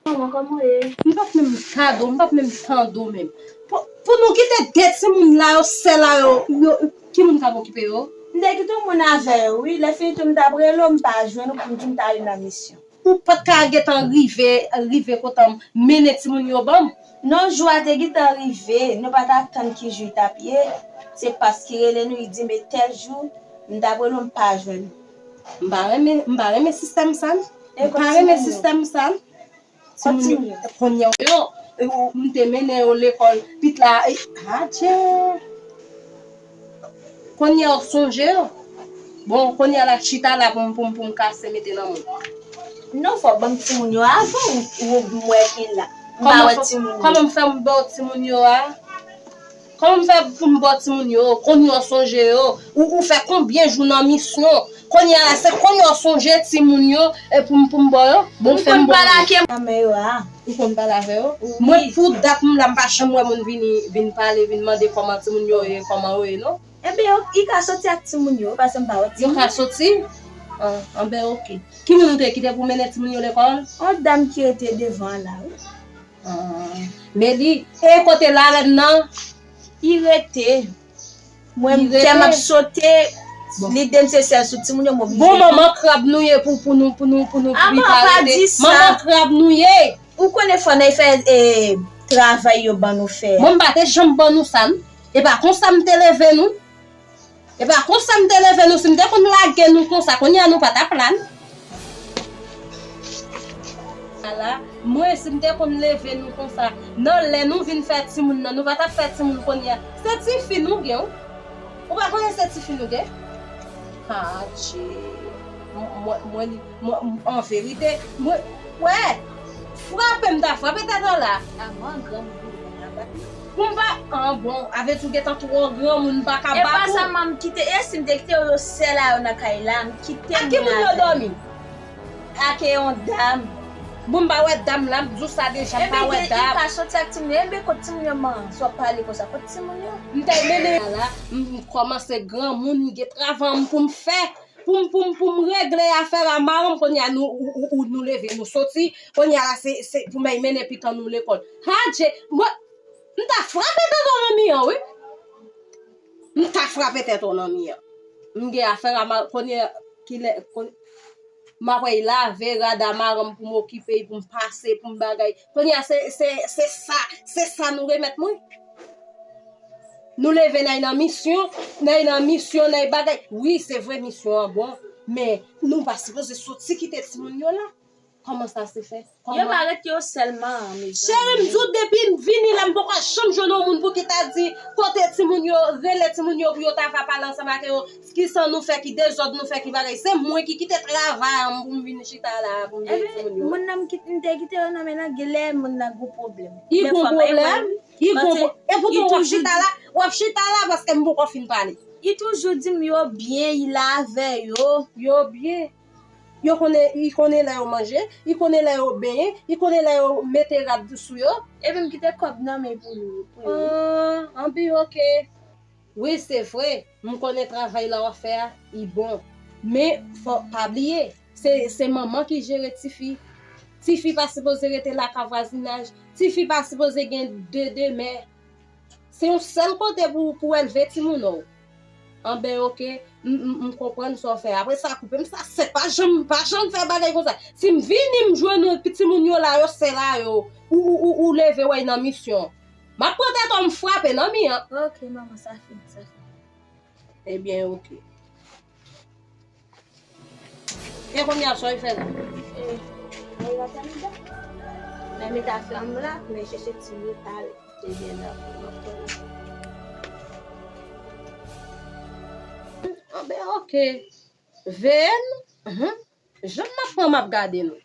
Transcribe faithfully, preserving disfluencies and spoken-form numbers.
Manman, kòman w ye? M p ap menm gade w, m p ap menm tande w menm. Pou, pou nou kite de timoun la yo, sèl la yo, yo, ki moun k ap okipe yo? M te kite yon moun avè yo, wi. Lè fini tou, m t ap rele w, m pa jwenn ou pou m di w m t ale nan misyon. Ou pa t ka gentan rive, rive kote m, mennen timoun yo ban m? Non, jou a te gentan rive, nou pa t atann ki jou l t ap ye. Se pas ki rele nou, li di m e tèl jou, m t ap rele w, m pa jwenn ou. M pa renmen, m pa renmen sistèm sa, non. M pa renmen sistèm sa, non. Timoun yo, kounye a yo, m te mennen yo lekòl, pit la, e, adje. Kounye a w sonje yo. Bon, kounye a la chita la pou m, pou m, pou m kase mete nan moun. Non, fò w ban m timoun yo avan ou, ou m wè ki la. M pa wè timoun yo. Kòman m fè m ba w timoun yo a? Kòman m fè pou m ba w timoun yo? Kounye a w sonje yo. Ou, ou fè konbyen jou nan misyon? Kounye a la, se kounye a w sonje timoun yo, e pou m, pou m ba w yo? Bon, fè m ba w yo. Nan men yo a. Ou konn pale avè yo? Wi. Mwen, pou dat m la, m pa janm wè moun vini, vin pale, vin mande kòman timoun yo ye, kòman yo ye, non. Enben, yo, i ka soti ak timoun yo, paske m pa wè timoun yo. Yo ka soti? An, anben, oke. Ki moun ou te kite pou mennen timoun yo lekòl? On dam ki rete devan la, wi. An, men li, e kote larèn nan? I rete. Mwen, kè m ap sote, lide m se sèl sou timoun yo, m oblije. Bon, manman krab nou ye pou, pou nou, pou nou, pou nou pita rete. Manman krab nou ye. Ou konnen fò n al fè, e, travay yo ban nou fè a. Mwen, m pa te janm ban nou sa, non. E pa konsa m te leve nou. E pa konsa m te leve nou. Si m te konn lage nou konsa, kounye a nou pa t ap la, non. Ala, mwen, si m te konn leve nou konsa, nan lè nou vin fè timoun nan, nou pa t ap fè timoun kounye a. Se tifi nou gen, wi. Ou pa konnen se tifi nou gen? Adje. Mwen, mwen, mwen, an verite, mwen, wè, frape m ta frape tèt ou la. Avan granmoun vin la bat. Pou m pa, an bon, avè di w gentan twò granmoun, m pa ka bat ou. E pa sa, m kite, e si m te kite yo, yo sèl a yo nan kay la, m kite moun la. A ki moun yo dòmi? Ak yon dam. Bon, m pa wè dam la, m di w sa deja, m pa wè dam. Ebyen, i ka soti ak timoun yo. Ebyen, kot timoun yo, man? Si w ap pale konsa, kot timoun yo? M te mennen la, m, m kòmanse granmoun, m gen travay m pou m fè. Pou m, pou m, pou m regle afè la, madanm, kounye a nou, ou, ou, ou, nou leve, nou soti. Kounye a la, se, se pou m al mennen pitit nou lekòl. Adje, mwen, m ta frape tèt ou nan mi an, wi. M ta frape tèt ou nan mi an. M gen afè la, ma, kounye a, kilè, kounye, m ap al lave rad a madanm pou m okipe, pou m pase, pou m bagay. Kounye a, se, se, se sa, se sa nou remèt mwen. Nou leve n al nan misyon, n al nan misyon, n al bagay. Wi, se vre, misyon an bon, men nou pa sipoze soti kite timoun yo la. Kòman sa se fè? Yo pa ret yo sèlman, mezanmi. Cheri, m di w, depi m vini la, m poko janm jwenn yon moun pou ki ta di kote timoun yo, rele timoun yo pou yo ta va pale ansanm ak yo. Kisa nou fè, ki dezòd nou fè, ki bagay. Se mwen ki kite travay an m pou m vin chita la, pou m veye timoun yo. Ebyen, moun nan m kit-, m te kite yo nan men nan, genlè moun nan gon pwoblèm. Li gon pwoblèm? Li gon pwoblèm? Epoutan w ap chita la, w ap chita la paske m poko fin pale. Li toujou di m yo byen, li la avè yo. Yo byen. Yo konnen, li konnen lè yo manje, li konnen lè yo benyen, li konnen lè yo mete rad sou yo. Epi m kite kòb nan men pou li, pou li. Ah, anpi oke. Wi, se vre, m konnen travay la w ap fè a, li bon. Men, fò pa bliye, se, se manman ki jere tifi. Tifi pa sipoze rete lakay vwazinaj. Tifi pa sipoze gen de demè. Se yon sèl kote pou, pou elve timoun ou. Anben, oke, m, m, m konprann sa w fè. Apre sa, koupe m sa sèk. Pa janm, pa janm fè bagay konsa. Si m vini, m jwenn ou, epi timoun yo la, yo sèl a yo. Ou, ou, ou, ou leve w al nan misyon. M ap pran tèt ou, m frape nan mi an. Oke, manman, sa fini, sa fini. Ebyen, oke. E kounye a, sa w fè la? E, mwen la tann dan. Men met afè m la, men chèche ti metal. Ebyen, dakò, m ap tann. Anben, oke. Veye n. Mhm. Jan m ap pran, m ap gade nou.